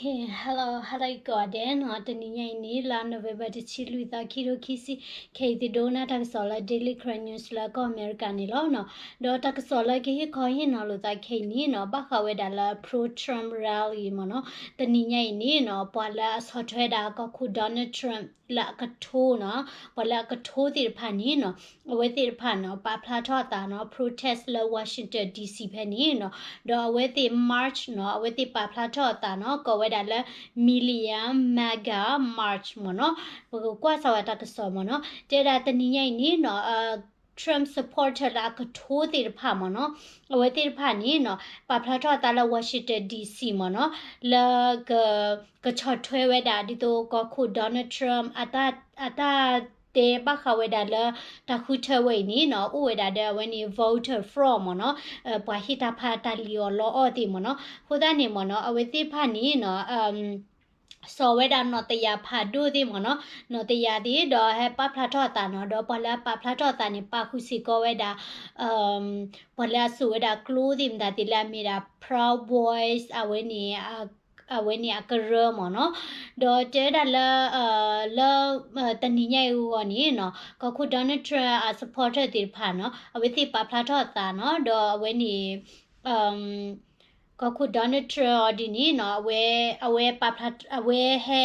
Hello, hello ကိးဂၤဒဲးနီၤ, တနံၤညါအံၤန့ၣ် လါ November တဆံလွံၢ်သီ ခံကထိခံဆံ, ခဲအံၤသုဒိကနၣ်တၢ်ကစီၣ်လၢ Daily Karen News လၢကီၢ်အမဲရကၤန့ၣ်လီၤနီၤ. ဒီးတၢ်ကစီၣ်လၢကဟ့ၣ်ခီဟ့ၣ်နီၤလိာ်သးခဲအံၤန့ၣ်နီၤ ဘၣ်ဃးဝဲဒၣ်လၢ pro Trump rally မ့ၢ်နီၤ, တနံၤညါအံၤန့ၣ်နီၤ ပှၤလၢအဆီၣ်ထွဲဒၣ်ကီၢ်ခိၣ် Donald Trump လၢအကထိနီၤ, ပှၤလၢအကထိသ့ၣ်တဖၣ်န့ၣ်နီၤ အဝဲသ့ၣ်တဖၣ်နီၤ ပာ်ဖျါထီၣ်အသးနီၤ protest လၢ Washington D C ဖဲန့ၣ်နီၤ, ဒီးအဝဲသ့ၣ် march နီၤ အဝဲသ့ၣ်ပာ်ဖျါထီၣ်အသးနီၤ ကိးဝဲဒၣ်လၢ Million MAGA March မ့ၢ်နီၤ, ပကကွၢ်စၢ်ဝဲတၢ်ကစီၣ်မ့ၢ်နီၤ, တဲဒၣ်တနံၤညါအံၤန့ၣ်နီၤ Trump supporter လၢအကထိသ့ၣ်တဖၣ်မ့ၢ်နီၤ, အဝဲသ့ၣ်တဖၣ်န့ၣ်နီၤ ပာ်ဖျါထီၣ်အသးလၢ Washington D C မ့ၢ်နီၤ, လၢ ကဆီၣ်ထွဲဝဲဒၣ်ဒ်သိးကီၢ်ခိၣ် Donald Trump အတၢ် အတၢ်တဲဘၣ်ဃးဝဲဒၣ်လၢ တၢ်ဃုထၢဝဲအံၤန့ၣ်နီၤ အိၣ်ဝဲဒၣ်ဒီးအဝဲန့ၣ် voter fraud မ့ၢ်နီၤ, ပှၤဟ့ၣ်တၢ်ဖးတၢ်လံၤအီၤလီအီၣ်သ့ၣ်မ့ၢ်နီၤ, အဃိသတးန့ၣ်မ့ၢ်နီၤ အဝဲသ့ၣ်တဖၣ်န့ၣ်နီၤ စိာ်ဝဲဒၣ်နီၣ်တယၢ်ဖးဒိၣ်သ့ၣ်မ့ၢ်နီၤ, နီၣ်တယၢ်သ့ၣ်ဒီးဟဲပာ်ဖျါထီၣ်အသးနီၤ, ဒီးပှၤလၢအပာ်ဖျါထီၣ်အသးန့ၣ် ပာ်ဃုာ်စ့ၢ်ကီးဝဲဒၣ် ပှၤလၢအစိာ်ဝဲဒၣ်ကျိသ့ၣ်မတၤသ့ၣ်လၢအမ့ၢ်ဒၣ် Proud Boys အဝဲန့ၣ် အဝဲန့ၣ်အကရၢမ့ၢ်နီၤ, ဒီးတဲဝဲဒၣ်လၢ လၢ တနံၤညါအံၤအဂီၢ်န့ၣ်နီၤ ကီၢ်ခိၣ် Donald Trump အ supporter သ့ၣ်တဖၣ်နီၤ အဝဲသ့ၣ်ပာ်ဖျါထီၣ်အသးနီၤ, ဒီးအဝဲန့ၣ် ကီၢ်ခိၣ် Donald Trump အီၤဒ်န့ၣ်နီၤ အဝဲ အဝဲပာ်ဖျါ အဝဲဟဲ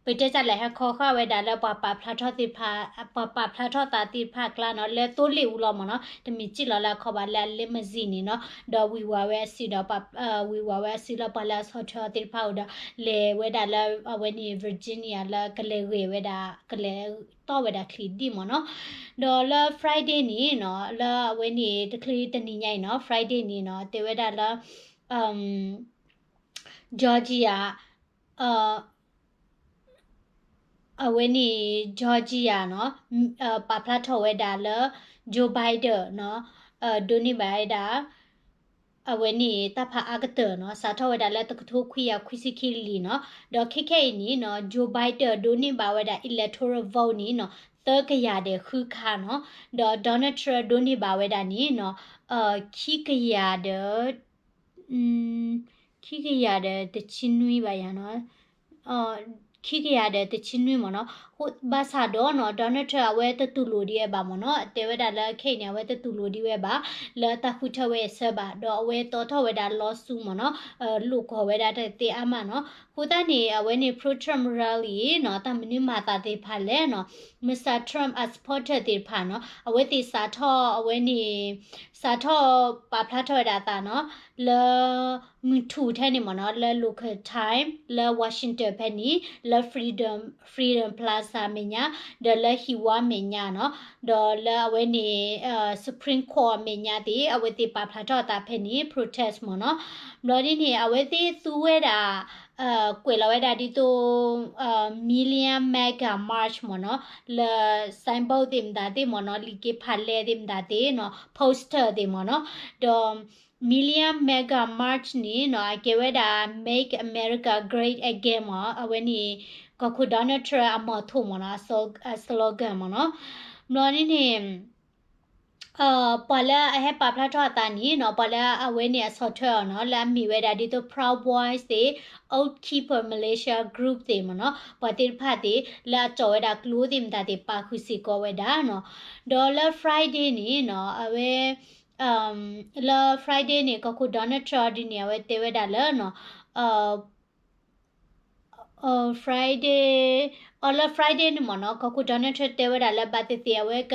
ပတဲတၢ်လဲၣ် ဟဲခီဃာ်ဝဲဒၣ်လၢပှၤပာ်ဖျါထီၣ်သ့ၣ်တဖၣ် ပှၤပာ်ဖျါထီၣ်သးသ့ၣ်တဖၣ်အကျါနီၤ လၢသိလ့ၣ်အူလီၤမ့ၢ်နီၤ, တမ့ၢ်စံၣ်လီၤလၢအခီၣ်ဘၣ်လၢအ limousine န့ၣ်နီၤ, ဒီးဝံၤဝၤဝဲအစုဒီး ဝံၤဝၤဝဲအစုလၢပှၤလၢအဆီၣ်ထွဲအီၤသ့ၣ်တဖၣ်အိၣ်ဒီး လဲၤဝဲဒၣ်လၢအဝဲန့ၣ် Virginia လၢကလဲၤဂဲၤဝဲဒၣ် ကလဲၤတီၢ်ဝဲဒၣ်ချံးဒံၣ်မ့ၢ်နီၤ, ဒီးလၢ Friday န့ၣ်နီၤ လၢအဝဲန့ၣ် တချုးတနံၤညါအံၤနီၤ Friday န့ၣ်နီၤ တဲဝဲဒၣ်လၢ Georgia အဝဲန့ၣ် Georgia နီၤ ပာ်ဖျါထီၣ်ဝဲဒၣ်လၢ Joe Biden နီၤ ဒိးန့ၢ်ဘၣ်ဝဲဒၣ် အဝဲန့ၣ်တၢ်ဖးအါကတၢၢ်နီၤ စးထီၣ်ဝဲဒၣ်လၢတကထိခွံကယၤခွံဆံခံလံနီၤ, ဒီးခဲခဲအံၤန့ၣ်နီၤ Joe Biden ဒိးန့ၢ်ဘၣ်ဝဲဒၣ် electoral vote န့ၣ်နီၤ သၢကယၤဒီးဃုခါနီၤ, ဒီး Donald Trump ဒိးန့ၢ်ဘၣ်ဝဲဒၣ်န့ၣ်နီၤ ခံကယၤဒီး ခံကယၤဒီးတဆံနွံဘၣ်ယၤနီၤ ခံကယၤဒီးတဆံနွံမ့ၢ်နီၤ, ဘၣ်ဆၣ်ဒီးနီၤ Donald Trump အဝဲတတူၢ်လိာ်ဒံးဝဲဘၣ်မ့ၢ်နီၤ, တဲဝဲဒၣ်လၢခဲအံၤန့ၣ် အဝဲတတူၢ်လိာ်ဒံးဝဲဘၣ် လၢတၢ်ဃုထၢဝဲအဆၢဘၣ်, ဒီးအဝဲတီထီၣ်ဝဲဒၣ် lawsuit မ့ၢ်နီၤ, လိာ်ကွီၢ်ဝဲဒၣ်တသ့အါမးနီၤ, အဃိသတးန့ၣ် အဝဲန့ၣ် pro Trump rally နီၤ တၢ်မနုၤမၤသးသ့ၣ်တဖၣ်လဲၣ်နီၤ, Mister Trump အ supporter သ့ၣ်တဖၣ်နီၤ အဝဲသ့ၣ်စးထီၣ် အဝဲန့ၣ် စးထီၣ်ပာ်ဖျါထီၣ်ဝဲဒၣ်အသးနီၤ လၢ မုၢ်ထူၣ်ထဲန့ၣ်မ့ၢ်နီၤ လၢ local time လၢ Washington ဖဲန့ၣ် လၢ Freedom Freedom Plaza အမဲာ်ညါ ဒီးလၢဟံၣ်ဝါအမဲာ်ညါနီၤ, ဒီးလၢအဝဲန့ၣ် Supreme Court အမဲာ်ညါသ့ၣ် အဝဲသ့ၣ်ပာ်ဖျါထီၣ်အသးဖဲန့ၣ် protest မ့ၢ်နီၤ, ဘျီဒ်န့ၣ် အဝဲသ့ၣ်သူဝဲဒၣ် ကွဲးလီၤဝဲဒၣ်ဒ်သိး Million MAGA March မ့ၢ်နီၤ, လၢ signboard သ့ၣ်မတၤသ့ၣ်မ့ၢ်နီၤ, လံာ်က့ဖးလဲသ့ၣ်မတၤသ့ၣ်နီၤ, poster သ့ၣ်မ့ၢ်နီၤ, ဒီး Million MAGA March န့ၣ်နီၤ အကဲဝဲဒၣ် Make America Great Again မ့ၢ် အဝဲန့ၣ် ကီၢ်ခိၣ် Donald Trump အ motto မ့ၢ်နီၤ, အ slogan မ့ၢ်နီၤ, ဘျီဒ်န့ၣ် ပှၤလၢအဟဲပာ်ဖျါထီၣ်အသးန့ၣ်နီၤ, ပှၤလၢအဝဲန့ၣ်အဆီၣ်ထွဲအီၤနီၤ, လၢအမ့ၢ်ဝဲဒၣ်ဒ်သိး Proud Boys သ့ၣ် Oath Keeper militia group သ့ၣ်မ့ၢ်နီၤ, ပှၤသ့ၣ်တဖၣ်သ့ၣ် လၢအစိာ်ဝဲဒၣ်ကျိသ့ၣ်မတၤသ့ၣ် ပာ်ဃုာ်စ့ၢ်ကီးဝဲဒၣ်နီၤ, ဒီးလၢ Friday န့ၣ်နီၤ အဝဲ လၢ Friday န့ၣ် ကီၢ်ခိၣ် Donald Trump ဒ်န့ၣ် အဝဲတဲဝဲဒၣ်လၢနီၤ Friday အလၢ Friday န့ၣ်မ့ၢ်နီၤ ကီၢ်ခိၣ် Donald Trump တဲဝဲဒၣ်လၢဘၣ်သ့ၣ်သ့ၣ် အဝဲ က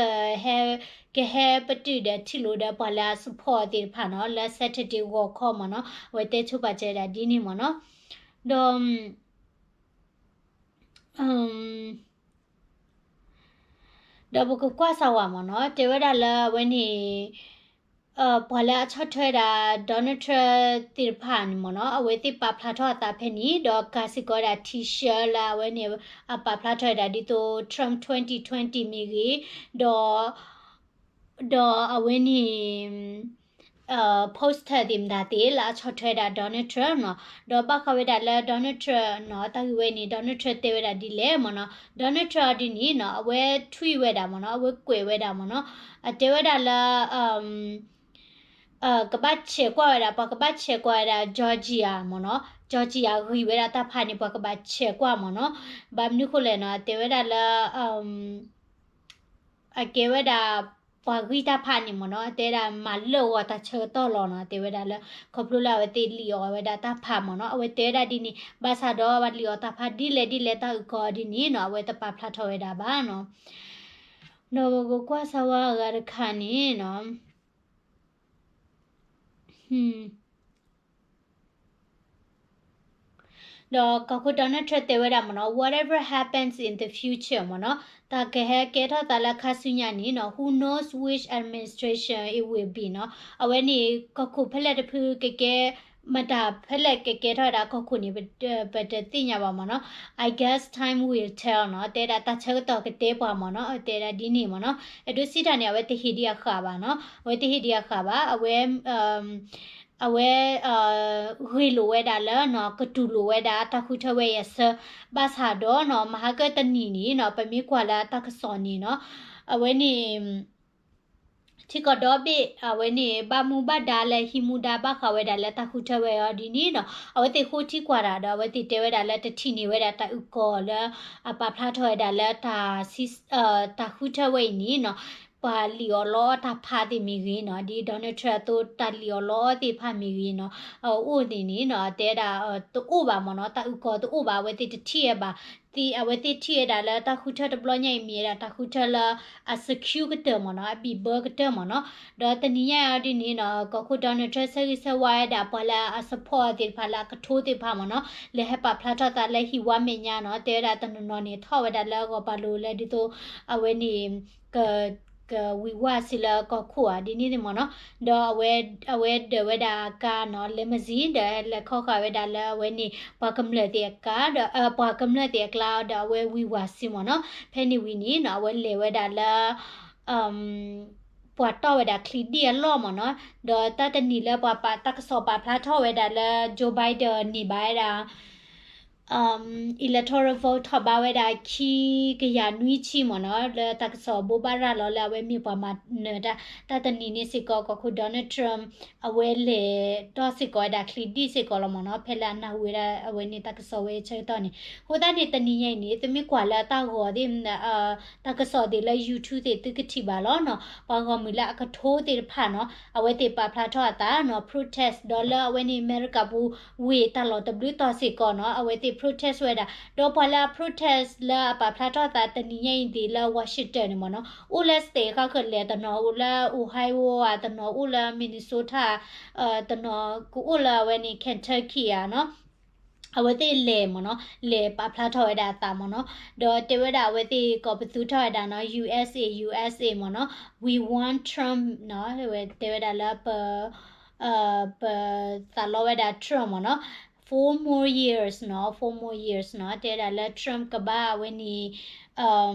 ဟဲပတုာ်ဒီးထံၣ်လိာ်ဒီးပှၤလၢအ support သ့ၣ်တဖၣ်နီၤ လၢ Saturday ဂီၤခီမ့ၢ်နီၤ အဝဲတဲဆိပာ်စၢၤဒၣ်ဒ်န့ၣ်မ့ၢ်နီၤ, ဒီး ဒီးပကကွၢ်စၢ်ဝဲမ့ၢ်နီၤ တဲဝဲဒၣ်လၢအဝဲန့ၣ် ပှၤလၢအဆီၣ်ထွဲဒၣ် Donald Trump သ့ၣ်တဖၣ်န့ၣ်မ့ၢ်နီၤ အဝဲသ့ၣ်ပာ်ဖျါထီၣ်အသးဖဲန့ၣ် ဒီးကၤစ့ၢ်ကီးဝဲဒၣ် T-shirt လၢအဝဲန့ၣ် အပာ်ဖျါထီၣ်ဝဲဒၣ်ဒ်သိး Trump twenty twenty မ့ၢ်ဂ့ၤ ဒီး ဒီးအဝဲန့ၣ် poster သ့ၣ်မတၤသ့ၣ်လၢအဆီၣ်ထွဲဒၣ် Donald Trump နီၤ, ဒီးဘၣ်ဃးဝဲဒၣ်လၢ Donald Trump နီၤ တၢ်ဂ့ၢ်ဝဲန့ၣ် Donald Trump တဲဝဲဒၣ်ဒ်လဲၣ်မ့ၢ်နီၤ, Donald Trump အီၤဒ်န့ၣ်နီၤ အဝဲ tweet ဝဲဒၣ်မ့ၢ်နီၤ အဝဲကွဲးဝဲဒၣ်မ့ၢ်နီၤ, အတဲဝဲဒၣ်လၢ ကဘၣ်ဆဲးကွၢ်ဝဲဒၣ်, ပှၤကဘၣ်ဆဲးကွၢ်ဝဲဒၣ် Georgia မ့ၢ်နီၤ, Georgia ဂံၢ်ဝဲဒၣ်တၢ်ဖးန့ၣ် ပှၤကဘၣ်ဆဲးကွၢ်မ့ၢ်နီၤ. ဘၣ်မနုၤဃိလဲၣ်နီၤ, တဲဝဲဒၣ်လၢ အကဲဝဲဒၣ် ပှၤဂံၢ်တၢ်ဖးန့ၣ်မ့ၢ်နီၤ, တဲဝဲဒၣ်မၤလၢာ်ဂီၤတၢ်ဆၢကတီၢ်လီၤနီၤ, တဲဝဲဒၣ်လၢ ခီဖျိလၢအဝဲသ့ၣ်လံၣ်အီၣ်ဝဲဒၣ်တၢ်ဖးမ့ၢ်နီၤ, အဝဲတဲဝဲဒၣ်ဒ်န့ၣ်, ဘၣ်ဆၣ်ဒီးဘၣ်လံၣ်အီၣ်တၢ်ဖးဒ်လဲၣ်ဒ်လဲၣ်တၢ်အုၣ်ကီၤဒ်န့ၣ်နီၤ, အဝဲတပာ်ဖျါထီၣ်ဝဲဒၣ်ဘၣ်နီၤ. ဒီးပကကွၢ်စၢၤဝဲအဂၤတခါန့ၣ်နီၤ ဒီးကီၢ်ခိၣ် Donald Trump တဲဝဲဒၣ်မ့ၢ်နီၤ, whatever happens in the future မ့ၢ်နီၤ, တၢ်ကဟဲကဲထီၣ်သးလၢခါဆူညါန့ၣ်နီၤ, who knows which administration it will be နီၤ, အဝဲန့ၣ် ကီၢ်ခိၣ်ဖဲလဲၣ်တဖုကကဲ, မတၤဖဲလဲၣ်ကကဲထီၣ်ဝဲဒၣ်ကီၢ်ခိၣ်န့ၣ် ပတသ့ၣ်ညါဘၣ်မ့ၢ်နီၤ, I guess time will tell နီၤ, တဲဒၣ်တၢ်ဆၢကတီၢ်ကတဲပှၤမ့ၢ်နီၤ, တဲဒၣ်ဒ်န့ၣ်မ့ၢ်နီၤ, အဲၣ်ဒိးစံးတၢ်န့ၣ် အဝဲတဟ့ၣ်ဒံးအဃာ်ဘၣ်နီၤ, အဝဲတဟ့ၣ်ဒံးအဃာ်ဘၣ်, အဝဲ အဝဲ ဂ့ၢ်လိာ်ဝဲဒၣ်လၢနီၤ, ကတူၢ်လိာ်ဝဲဒၣ်တၢ်ဃုထၢဝဲအံၤအဆၢ, ဘၣ်ဆၣ်ဒီးနီၤ, မဟါကတနံၤန့ၣ်နီၤ, ပမ့ၢ်ကွၢ်လၢတၢ်ကစီၣ်န့ၣ်နီၤ, အဝဲန့ၣ် ထံကီၢ်ဒီဘ့ၣ် အဝဲန့ၣ် ဘၣ်မူဘၣ်ဒါလၢဟံးမူဒါဘၣ်ဃးဝဲဒၣ်လၢတၢ်ဃုထၢဝဲအီၤဒ်န့ၣ်နီၤ, အဝဲသ့ၣ်ဃိထံကွၢ်တၢ်ဒီး အဝဲသ့ၣ်တဲဝဲဒၣ်လၢတထံၣ်န့ၢ်ဝဲဒၣ်တၢ်အုၣ်ကီၤလၢ အပာ်ဖျါထီၣ်ဝဲဒၣ်လၢ တၢ်ဃုထၢဝဲအံၤန့ၣ်နီၤ, ပှၤလံၣ်အီၣ်လီအီၣ်တၢ်ဖးသ့ၣ်မ့ၢ်ဂ့ၤနီၤ, ဒ် Donald Trump အသိးတၢ်လံၣ်အီၣ်လီအီၣ်သ့ၣ်တဖၣ်မ့ၢ်ဂ့ၤနီၤ, အအိၣ်န့ၣ်န့ၣ်နီၤ, တဲဒၣ်တအိၣ်ဘၣ်မ့ၢ်နီၤ, တၢ်အုၣ်ကီၤတအိၣ်ဘၣ်, အဝဲသ့ၣ်တထံၣ်ဝဲဘၣ်, သ့ၣ် အဝဲသ့ၣ်ထံၣ်ဝဲဒၣ်လၢတၢ်ဃုထၢတဘျီညါအံၤ မ့ၢ်ဝဲဒၣ်တၢ်ဃုထၢလၢ အ secure ကတၢၢ်မ့ၢ်နီၤ, အဘံၣ်ဘၢကတၢၢ်မ့ၢ်နီၤ, ဒီးတနံၤညါအံၤဒ်န့ၣ်နီၤ, ကီၢ်ခိၣ် Donald Trump ဆၢဂ့ၤဆၢဝါဝဲဒၣ် ပှၤလၢအ support သ့ၣ်တဖၣ်လၢအကထိသ့ၣ်တဖၣ်မ့ၢ်နီၤ, လၢဟဲပာ်ဖျါထီၣ်သးလၢဟံၣ်ဝါမဲာ်ညါနီၤ, တဲဝဲဒၣ်တနီၤနီၤန့ၣ် ထီၣ်ဝဲဒၣ်လၢအဂီၢ်ပာ်လိၤလၢဒ်သိး အဝဲန့ၣ် က ကဝံၤဝါစ့ၢ်လၢကီၢ်ခိၣ်ဧါ ဒ်န့ၣ်သ့ၣ်မ့ၢ်နီၤ, ဒီးအဝဲ အဝဲဒၢးဝဲဒၣ်အကါနီၤ, limousine ဒီးလဲၤခီဃာ်ဝဲဒၣ်လၢအဝဲန့ၣ် ပှၤကမျၢၢ်သ့ၣ်အကါဒီး ပှၤကမျၢၢ်သ့ၣ်အကျါဒီး အဝဲဝံၤဝါစ့ၢ်မ့ၢ်နီၤ, ဖဲန့ၣ်ဝံၤန့ၣ်နီၤ အဝဲလဲၤဝဲဒၣ်လၢ ပှၤတီၢ်ဝဲဒၣ်ချံဒံၣ်အလီၢ်မ့ၢ်နီၤ, ဒီးတၢ်တနံၤလၢပှၤပာ်တၢ်ကစီၣ်ပာ်ဖျါထီၣ်ဝဲဒၣ်လၢ Joe Biden န့ၢ်ဘၣ်ဝဲဒၣ် electoral vote ထီၣ်ဘးဝဲဒၣ်ခံကယၤနွံဆံမ့ၢ်နီၤ, လၢတၢ်ကစီၣ်ဘိးဘၣ်ရၤလီၤလၢအဝဲမ့ၢ်ပှၤမၤနၢၤတၢ်, တၢ်တနံၤန့ၣ်စ့ၢ်ကီး ကီၢ်ခိၣ် Donald Trump အဝဲလဲၤတီၢ်စ့ၢ်ကီးဝဲဒၣ်ချံဒံၣ်စ့ၢ်ကီးလီၤမ့ၢ်နီၤ, ဖဲလၢအနၢ်ဟူဝဲဒၣ်အဝဲန့ၣ်တၢ်ကစီၣ်ဝဲအဆၢကတီၢ်န့ၣ်, အဃိသတးန့ၣ် တနံၤညါအံၤန့ၣ် သုမ့ၢ်ကွၢ်လၢတၢ်ဂီၤသ့ၣ် တၢ်ကစီၣ်သ့ၣ်လၢ YouTube သ့ၣ် သုကထံၣ်ဘၣ်လီၤနီၤ, ပှၤဂီၢ်မုၢ်လၢအကထိသ့ၣ်တဖၣ်နီၤ, အဝဲသ့ၣ်ပာ်ဖျါထီၣ်အသးနီၤ, protest ဒီးလၢအဝဲန့ၣ် အမဲရကၤပူၤ ဝ့ၢ်တၢ်လီၢ်တဘျုးတီၤစ့ၢ်ကီးနီၤ, အဝဲသ့ၣ် protest ဝဲဒၣ်, ဒီးပှၤလၢအ protest လၢအပာ်ဖျါထီၣ်သးတနံၤညါအံၤသ့ၣ်လၢ Washington န့ၣ်မ့ၢ်နီၤ, အိၣ်လၢ state ဃၣ်ဃၢၤလဲၣ်, တနီၤအိၣ်လၢ Ohio ဧါ, တနီၤအိၣ်လၢ Minnesota, တနီၤကအိၣ်လၢအဝဲန့ၣ် Kentucky ဧါနီၤ. အဝဲသ့ၣ်လဲၤမ့ၢ်နီၤ, လဲၤပာ်ဖျါထီၣ်ဝဲဒၣ်အသးမ့ၢ်နီၤ, ဒီးတဲဝဲဒၣ်အဝဲသ့ၣ်ကိးပသူထီၣ်ဝဲဒၣ်နီၤ, USA USA မ့ၢ်နီၤ, we want Trump နီၤ, တဲဝဲဒၣ်လၢ ပသးလီဝဲဒၣ် Trump မ့ၢ်နီၤ, four more years နီၤ, four more years နီၤ, တဲဝဲဒၣ်လၢ Trump ကဘၣ်အဝဲန့ၣ်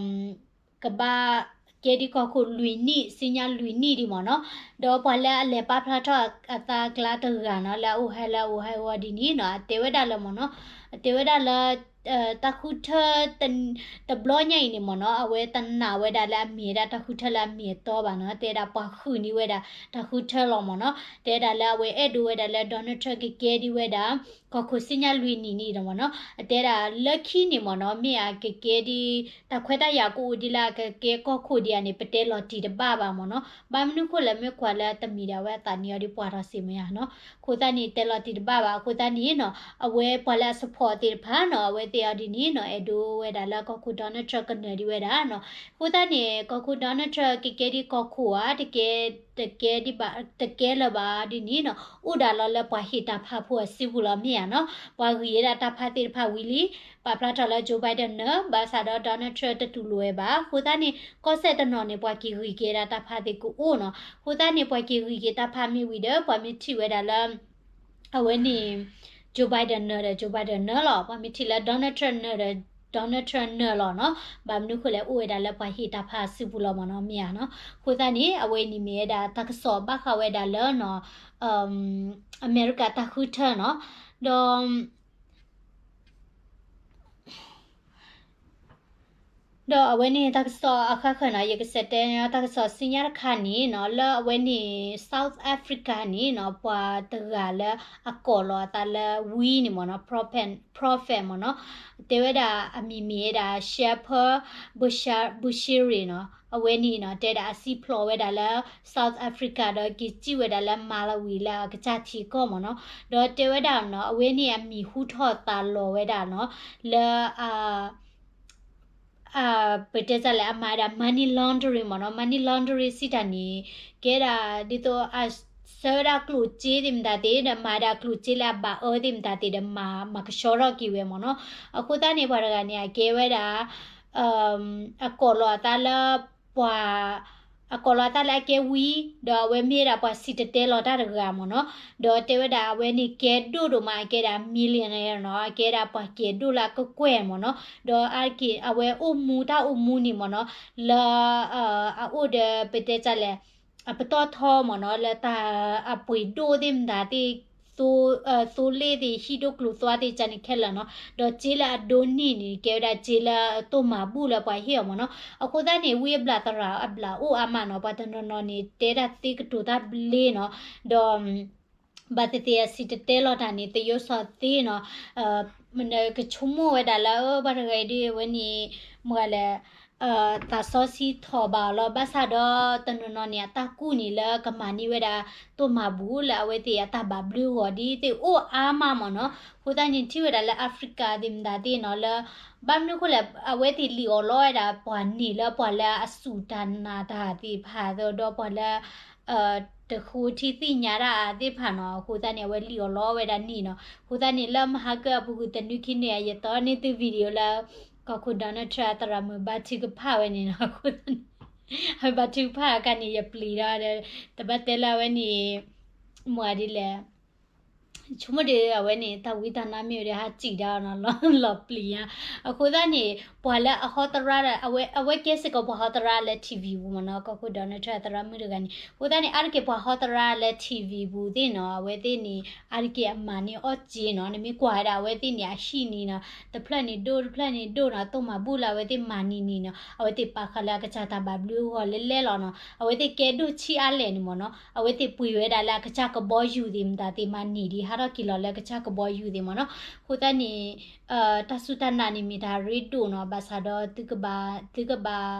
ကဘၣ်ကဲဒ်ကီၢ်ခိၣ်လွံၢ်နံၣ်, ဆူညါလွံၢ်နံၣ်ဒံးမ့ၢ်နီၤ, ဒီးပှၤလၢအလဲၤပာ်ဖျါထီၣ်အသးအကျါတဂၤနီၤ, လၢအအိၣ်ဟဲလၢ Ohio ဒ်န့ၣ်နီၤ, တဲဝဲဒၣ်လၢမ့ၢ်နီၤ, တဲဝဲဒၣ်လၢ တၢ်ဃုထၢ တဘျီညါအံၤန့ၣ်မ့ၢ်နီၤ, အဝဲတနာ်ဝဲဒၣ်လၢအမ့ၢ်ဝဲဒၣ်တၢ်ဃုထၢလၢအမ့ၢ်အတီဘၣ်နီၤ, တဲဝဲဒၣ်ပှၤဃုန့ၢ်ဝဲဒၣ်တၢ်ဃုထၢလီၤမ့ၢ်နီၤ, တဲဝဲဒၣ်လၢအဝဲအဲၣ်ဒိးဝဲဒၣ်လၢ Donald Trump ကကဲဒ်ဝဲဒၣ် ကီၢ်ခိၣ်ဆူညါလွံၢ်နံၣ်န့ၣ်ဒီးမ့ၢ်နီၤ, အတဲဒၣ်လၢခံန့ၣ်မ့ၢ်နီၤ, မ့ၢ်အကကဲဒ် တၢ်ခွဲးတၢ်ယာ်ကအိၣ်ဒ်လၢအကကဲကီၢ်ခိၣ်ဒံးဧါန့ၣ် ပတဲလီၤတံၢ်တဘၣ်ဘၣ်မ့ၢ်နီၤ, ဘၣ်မနုၤဃိလဲၣ်မ့ၢ်ကွၢ်လၢတမံၤဒီးအဝဲအသးန့ၢ်အီၤဒ်ပှၤထီၣ်စ့ၢ်မ့ၢ်ဧါနီၤ, အဃိသတးန့ၣ် တဲလီၤတံၢ်တဘၣ်ဘၣ်, အဃိသတးန့ၣ်နီၤ, အဝဲပှၤလၢအ support သ့ၣ်တဖၣ်နီၤ, အဝဲသ့ၣ်အီၤဒ်န့ၣ်နီၤ, အဲၣ်ဒိးဝဲဒၣ်လၢကီၢ်ခိၣ် Donald Trump ကနၢၤဒံးဝဲဒၣ်နီၤ, အဃိသတးန့ၣ် ကီၢ်ခိၣ် Donald Trump ကကဲဒ်ကီၢ်ခိၣ်ဧါ, တကဲ တကဲဒ်ဘၣ် တကဲလၢၤဘၣ်ဒ်န့ၣ်နီၤ, အိၣ်ဒၣ်လီၤလၢပှၤဟ့ၣ်တၢ်ဖးဖိအစုပူၤလီၤမ့ၢ်ဧါနီၤ, ပှၤဂံၢ်ဝဲဒၣ်တၢ်ဖးသ့ၣ်တဖၣ်ဝံၤလံ, ပာ်ဖျါထီၣ်လၢ Joe Biden နၢၤ, ဘၣ်ဆၣ်ဒီး Donald Trump တတူၢ်လိာ်ဝဲဘၣ်, အဃိသတးန့ၣ် ကီၢ်စဲၣ်တနီၤန့ၣ် ပှၤက့ၤဂံၢ်က့ၤဒၣ်တၢ်ဖးသ့ၣ်ကအိၣ်နီၤ, အဃိသတးန့ၣ် ပှၤက့ၤဂံၢ်က့ၤတၢ်ဖးမ့ၢ်ဝံၤဒီး ပှၤမ့ၢ်ထံၣ်ဝဲဒၣ်လၢ အဝဲန့ၣ် Joe Biden နၢၤဒီး Joe Biden နၢၤလီၤ, ပှၤမ့ၢ်ထံၣ်လၢ Donald Trump နၢၤဒီး Donald Trump နၢၤလီၤနီၤ, ဘၣ်မနုၤဃိလဲၣ် အိၣ်ဝဲဒၣ်လၢပှၤဟ့ၣ်တၢ်ဖးစုပူၤလီၤမ့ၢ်နီၤ, မ့ၢ်ဧါနီၤ, အဃိသတးန့ၣ် အဝဲအံၤန့ၣ်မ့ၢ်ဝဲဒၣ်တၢ်ကစီၣ်ဘၣ်ဃးဝဲဒၣ်လၢနီၤ အမဲရကၤတၢ်ဃုထၢနီၤ, ဒီး အ ဒီးအဝဲန့ၣ်တၢ်ကစီၣ်အဃၣ်ဃၢၤနီၤ, ယကစံးတဲတၢ်ကစီၣ်ဆူညါတခါန့ၣ်နီၤ, လၢအဝဲန့ၣ် South Africa န့ၣ်နီၤ, ပှၤတဂၤလၢအကိးလီၤအသးလၢဝံန့ၣ်မ့ၢ်နီၤ, prophet မ့ၢ်နီၤ, တဲဝဲဒၣ်အမံၤမ့ၢ်ဝဲဒၣ် Shepherd Bushiri နီၤ, အဝဲန့ၣ်နီၤ တဲဒၣ်အစံၣ်ဖျိးဝဲဒၣ်လၢ South Africa ဒီးက့ၤစံၣ်ဝဲဒၣ်လၢ Malawi လၢအကစၢ်ထံကီၢ်မ့ၢ်နီၤ, ဒီးတဲဝဲဒၣ်နီၤ, အဝဲန့ၣ်အမံၤဟူထီၣ်သါလီၤဝဲဒၣ်နီၤ, လၢ ပတဲတၢ်လဲၣ် အမၤဝဲဒၣ် money laundering မ့ၢ်နီၤ, money laundering စံးတၢ်န့ၣ် ကဲဒၣ်ဒ်သိးအဆှၢဝဲဒၣ်ကျိၣ်စ့သ့ၣ်မတၤသ့ၣ်ဒီး မၤဝဲဒၣ်ကျိၣ်စ့လၢအဘၣ်အၢသ့ၣ်မတၤသ့ၣ်ဒီး မၤကဆှီထီၣ်က့ၤဝဲမ့ၢ်နီၤ, အဃိသတးန့ၣ် ပှၤတဂၤန့ၣ် အကဲဝဲဒၣ် အကိးလီၤအသးလၢပှၤ အကိးလီၤအသးလၢအကဲဝံ, ဒီးအဝဲမ့ၢ်ဝဲဒၣ်ပှၤစံၣ်တဲၤတဲလီၤတၢ်တဂၤမ့ၢ်နီၤ, ဒီးတဲဝဲဒၣ်အဝဲန့ၣ်ကဲဒိၣ်ဒိၣ်မး အကဲဒၣ် millionaire နီၤ, အကဲဒၣ်ပှၤကဲဒိၣ်လၢအကကွဲၢ်မ့ၢ်နီၤ, ဒီးအါတက့ၢ်အဝဲအိၣ်မူတၢ်အိၣ်မူန့ၣ်မ့ၢ်နီၤ, လၢ အအိၣ်ဒီးပတဲတၢ်လဲၣ် အပတီၢ်ထီမ့ၢ်နီၤ, လၢတၢ်အပှ့ၤဒိၣ်သ့ၣ်မတၤသ့ၣ် သိလ့ၣ်သ့ၣ် ဟံၣ်ဒိၣ်ကျိၤသွါသ့ၣ် ကန့ၣ်ခဲလၢာ်နီၤ, ဒီးစ့လၢအဒိးန့ၢ်န့ၣ် ကဲဝဲဒၣ်စ့လၢတိၢ်မၤဘူၣ်လၢပှၤဟ့ၣ်အီၤမ့ၢ်နီၤ, အဃိသတးန့ၣ် ဝံအဘျးသရၣ်အဘျးအိၣ်အါမးနီၤ, ပှၤတနီၤနီၤန့ၣ် တဲဒၣ်သ့ကတိၤတၢ်ဘျ့နီၤ, ဒီး ဘၣ်သ့ၣ်သ့ၣ်အစံၣ်တဲၤတဲလီၤတၢ်န့ၣ် သယိၣ်စီၤသ့နီၤ, ကဆိကမိၣ်ဝဲဒၣ်လၢ အၢ ပှၤတဂၤအံၤဒ်အဝဲန့ၣ် မ့ၢ်လဲၣ် သးစီဆှံထီၣ်ဘၣ်အီၤလီၤ, ဘၣ်ဆၣ်ဒီးတနီၤနီၤန့ၣ် အတၢ်ကူၣ်န့ၣ်လၢကမၤန့ၢ်ဝဲဒၣ် တိၢ်မၤဘူၣ်လၢအဝဲသ့ၣ်အတၢ်ဘၣ်ဘျုးအဂီၢ် ဒ်သ့ၣ်အိၣ်အါမးမ့ၢ်နီၤ, အဃိသတးန့ၣ် ထံၣ်ဝဲဒၣ်လၢ Africa သ့ၣ်မတၤသ့ၣ်နီၤလၢ ဘၣ်မနုၤအဃိလဲၣ် အဝဲသ့ၣ်လံၣ်အီၣ်လီဝဲဒၣ်ပှၤန့ၣ်လၢပှၤလၢအစူၢ်တၢ်နာ်တၢ်သ့ၣ်တဖၣ် ဒီးပှၤလၢ တဃိထံသ့ၣ်ညါတၢ်အသ့ၣ်တဖၣ်နီၤ, အဃိသတးန့ၣ် အဝဲလံၣ်အီၣ်လီဝဲဒၣ်န့ၣ်နီၤ, အဃိသတးန့ၣ် လၢမဟါကၢအပူၤကွံာ်တနွံခံနွံ ယသီန့ၢ်သု video လၢ ကီၢ်ခိၣ် Donald Trump အသရၣ်မုၣ်ဘါထုကဖၣ်ဝဲန့ၣ်နီၤ, အဃိသတးန့ၣ် အဝဲဘါထုကဖၣ်အခါန့ၣ် ယပျံၤဒီး တဘၣ်တဲလၢအဝဲန့ၣ် မ့ၢ်ဒ်လဲၣ် ဆိကမိၣ်ဒီးအဝဲန့ၣ် တၢ်ဝံတၢ်နါမ့ၢ်ဝဲဒီး ဟးစံၣ်ဒၣ်နီၤ လီၤပျံၤဧါ, အဃိသတးန့ၣ် ပှၤလၢအဟီသရၣ်ဒီး အဝဲကဲစ့ၢ်ကီးပှၤဟီသရၣ်လၢ ထံၣ်ဝံၣ်ပူၤမ့ၢ်နီၤ, ကီၢ်ခိၣ် Donald Trump အသရၣ်မုၣ်တဂၤန့ၣ်, အဃိသတးန့ၣ် အါတက့ၢ်ပှၤဟီသရၣ်လၢ ထံၣ်ဝံၣ်ပူၤသ့ၣ်နီၤ, အဝဲသ့ၣ်န့ၣ် အါတက့ၢ်အမၤန့ၢ်အီၣ်စ့နီၤ, နမ့ၢ်ကွၢ်ဝဲဒၣ်အဝဲသ့ၣ်န့ၣ် အဟံၣ်န့ၣ်နီၤ, တဖျၢၣ်န့ၣ်ဒိၣ် တဖျၢၣ်န့ၣ်ဒိၣ်နီၤ, တိၢ်မၤဘူၣ်လၢအဝဲသ့ၣ်မၤန့ၢ်န့ၣ်နီၤ, အဝဲသ့ၣ်ပာ်ဃာ်လၢအကစၢ်တၢ်ဘၣ်ဘျုးအဂီၢ်လဲၣ်လဲၣ်လီၤနီၤ, အဝဲသ့ၣ်ကဲဒိၣ်ဆံးအါလဲၣ်န့ၣ်မ့ၢ်နီၤ, အဝဲသ့ၣ်ပှ့ၤဝဲဒၣ်လၢအကစၢ်ကဘီယူၤသ့ၣ်မတၤသ့ၣ်မၤန့ၢ်ဒံး ဟးထီၣ်က့ၤလီၤလၢအကစၢ်ကဘီယူၤသ့ၣ်မ့ၢ်နီၤ, အဃိသတးန့ၣ် တၢ်စူၢ်တၢ်နာ်န့ၣ်မ့ၢ်တၢ်ရ့ဒိၣ်နီၤ, ဘၣ်ဆၣ်ဒီးသုကဘၣ် သုကဘၣ်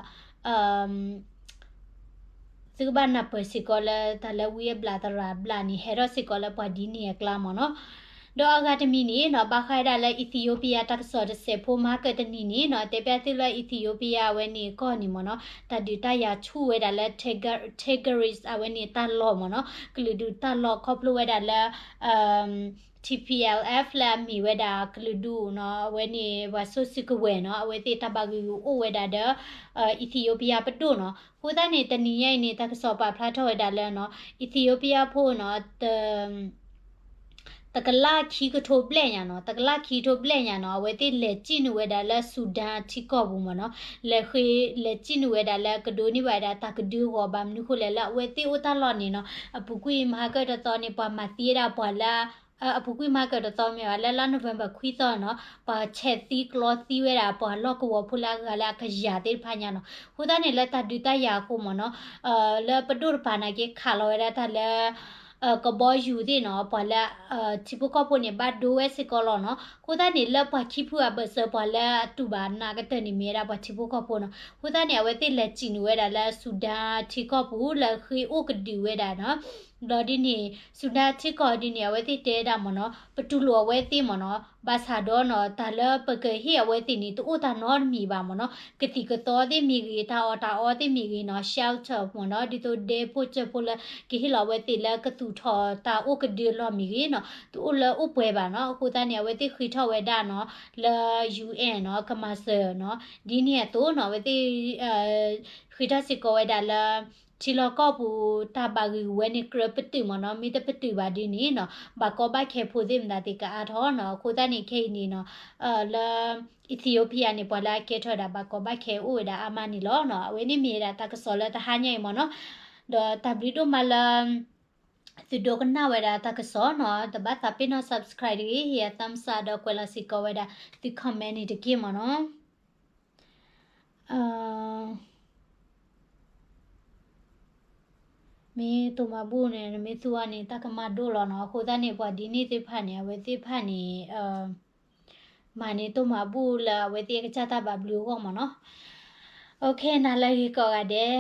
သုကဘၣ်နၢ်ပၢၢ်စ့ၢ်ကီးလၢတၢ်လၢဝံအဘျၣ်သရၣ်အဘျၣ်န့ၣ် ဟဲထီၣ်စ့ၢ်ကီးလၢပှၤဒ်န့ၣ်အကျါမ့ၢ်နီၤ, ဒီးအဂၤတမံၤန့ၣ်နီၤ, ဘၣ်ဃးဝဲဒၣ်လၢ Ethiopia တၢ်ကစီၣ်တစဲးဖိမၤကၢၢ်တနံၤန့ၣ်နီၤ, တဲပျးသုလၢ Ethiopia အဝဲန့ၣ်ကီၢ်န့ၣ်မ့ၢ်နီၤ, တၢ်ဒုးတၢ်ယၤဆူၣ်ဝဲဒၣ်လၢ Tigris အဝဲန့ၣ်တၢ်လီၢ်မ့ၢ်နီၤ, ကလုာ်ဒူၣ်တၢ်လီၢ်ခီဖျိဝဲဒၣ်လၢ TPLF လၢအမ့ၢ်ဝဲဒၣ်ကလုာ်ဒူၣ်နီၤ, အဝဲန့ၣ်ပှၤစိစ့ၢ်ကီးဝဲနီၤ, အဝဲသ့ၣ်တၢ်ဘၣ်ဂံာ်ဂူာ်အိၣ်ဝဲဒၣ်ဒီး Ethiopia ပဒိၣ်နီၤ, အဃိသတးန့ၣ် တနံၤညါအံၤန့ၣ် တၢ်ကစီၣ်ပာ်ဖျါထီၣ်ဝဲဒၣ်လၢနီၤ, Ethiopia ဖိနီၤ တကလးခံကထိဘျဲၣ်ညါနီၤ, တကလးခံကထိဘျဲၣ်ညါနီၤ, အဝဲသ့ၣ်လဲၤစံၣ်နုာ်ဝဲဒၣ်လၢ Sudan ထံကီၢ်ပူၤမ့ၢ်နီၤ, လဲၤဃ့ လဲၤစံၣ်နုာ်ဝဲဒၣ်လၢကဒိးန့ၢ်ဘၣ်ဝဲဒၣ်တၢ်ကဒုအဂီၢ်, ဘၣ်မနုၤဃိလဲၣ် လၢအဝဲသ့ၣ်အိၣ်တၢ်လီၢ်န့ၣ်နီၤ, အပူၤကွံာ်မဟါကၢၢ်တသီန့ၣ် ပှၤမၤသံဝဲဒၣ်ပှၤလၢ အပူၤကွံာ်မဟါကၢၢ်တသီမ့ၢ်ဝဲ လၢလါနိၣ်ဝ့ဘၢၣ်ခွံသီနီၤ, ပှၤဆဲးသံကျီသံဝဲဒၣ် ပှၤလီၢ်ကဝီၤဖိလၢအဂၤလၢအကယၤသ့ၣ်တဖၣ်ညါနီၤ, အဃိသတးန့ၣ် လၢတၢ်ဒုးတၢ်ယၤအဃိမ့ၢ်နီၤ, လၢပဒိၣ်တပၤနာ်က့ ခးလီၤဝဲဒၣ်တၢ်လၢ ကဘီယူၤသ့ၣ်နီၤ, ပှၤလၢ ထံဖိကီၢ်ဖိန့ၣ် ဘၣ်ဒိဝဲစ့ၢ်ကီးလီၤနီၤ. အဃိသတးန့ၣ် လၢပှၤခံဖုအဘၢၣ်စၢၤ ပှၤလၢအတူၢ်ဘၣ်နာ်ကတၢၢ်န့ၣ် မ့ၢ်ဝဲဒၣ်ပှၤထံဖိကီၢ်ဖိနီၤ. အဃိသတးန့ၣ် အဝဲသ့ၣ်လဲၤစံၣ်နုာ်ဝဲဒၣ်လၢ Sudan ထံကီၢ်ပူၤ လၢဃ့အိၣ်ကဒုးဝဲဒၣ်နီၤ. ဘျီဒ်န့ၣ် Sudan ထံကီၢ်ဒ်န့ၣ် အဝဲသ့ၣ်တဲဝဲဒၣ်မ့ၢ်နီၤ, ပတူၢ်လိာ်အဝဲသ့ၣ်မ့ၢ်နီၤ, ဘၣ်ဆၣ်ဒီးနီၤ တၢ်လၢပကဟ့ၣ်အဝဲသ့ၣ်န့ၣ် တအိၣ်တၢ်နီတမံၤဘၣ်မ့ၢ်နီၤ. ကသံၣ်ကသီသ့ၣ်မ့ၢ်ဂ့ၤ, တၢ်အီၣ်တၢ်အီသ့ၣ်မ့ၢ်ဂ့ၤနီၤ, shelter မ့ၢ်နီၤ, ဒ်သိးဒဲဖိစၢဖိလၢ ကဟ့ၣ်လီၤအဝဲသ့ၣ်လၢကသူၣ်ထီၣ်တၢ်အိၣ်ကဒုအလီၢ်မ့ၢ်ဂ့ၤနီၤ, တအိၣ်လၢအိၣ်ပှဲၤဘၣ်နီၤ. အဃိသတးန့ၣ် အဝဲသ့ၣ်ဃ့ထီၣ်ဝဲဒၣ်နီၤ လၢ ယူဢၣ်နီၤ ကမၤစၢၤနီၤ. ဒ်န့ၣ်အသိးနီၤ အဝဲသ့ၣ် ဃ့ထီၣ်စ့ၢ်ကီးဝဲဒၣ်လၢ ထံလီၢ်ကီၢ်ပူၤ တၢ်ဘၣ်ဂံၢ်ဂူာ်ဝဲန့ၣ် ကြၢးပတုာ်မ့ၢ်နီၤ, မ့ၢ်တပတုာ်ဘၣ်ဒ်န့ၣ်နီၤ ဘၣ်ကီဘၣ်ခဲဖိသ့ၣ်မတၤသ့ၣ်ကအါထီၣ်နီၤ. အဃိသတးန့ၣ် ခဲအံၤန့ၣ်နီၤ လၢ Ethiopia န့ၣ် ပှၤလၢအကဲထီၣ်ဝဲဒၣ်ဘၣ်ကီဘၣ်ခဲအိၣ်ဝဲဒၣ်အါမးန့ၣ်လီၤနီၤ. အဝဲန့ၣ်မ့ၢ်ဝဲဒၣ်တၢ်ကစီၣ်လၢတဟါညါအံၤမ့ၢ်နီၤ. ဒီးတၢ်ဘျုးဒိၣ်မးလၢ သုဒိကနၣ်ဝဲဒၣ်တၢ်ကစီၣ်နီၤ. တဘၣ်သးပ့ၤနီၣ် subscribe တဂ့ၤ, ဟ့ၣ်ယၤ thumbs up ဒီးကွဲးလီၤစ့ၢ်ကီးဝဲဒၣ်သု comment န့ၣ်တက့ၢ်မ့ၢ်နီၤ. မ့ၢ်တိၢ်မၤဘူၣ်န့ၣ် နမ့ၢ်သူအီၤန့ၣ် တၢ်ကမၣ်ဒိၣ်လီၤနီၤ. အဃိသတးန့ၣ် ပှၤဒ်န့ၣ်သ့ၣ်တဖၣ်န့ၣ် အဝဲသ့ၣ်တဖၣ်န့ၣ် မၤန့ၢ်တိၢ်မၤဘူၣ်လၢအဝဲသ့ၣ်အကစၢ်တၢ်ဘၣ်ဘျုးအဂီၢ်မ့ၢ်နီၤ. နၤလၢအဂ့ၤကိးဂၤဒဲး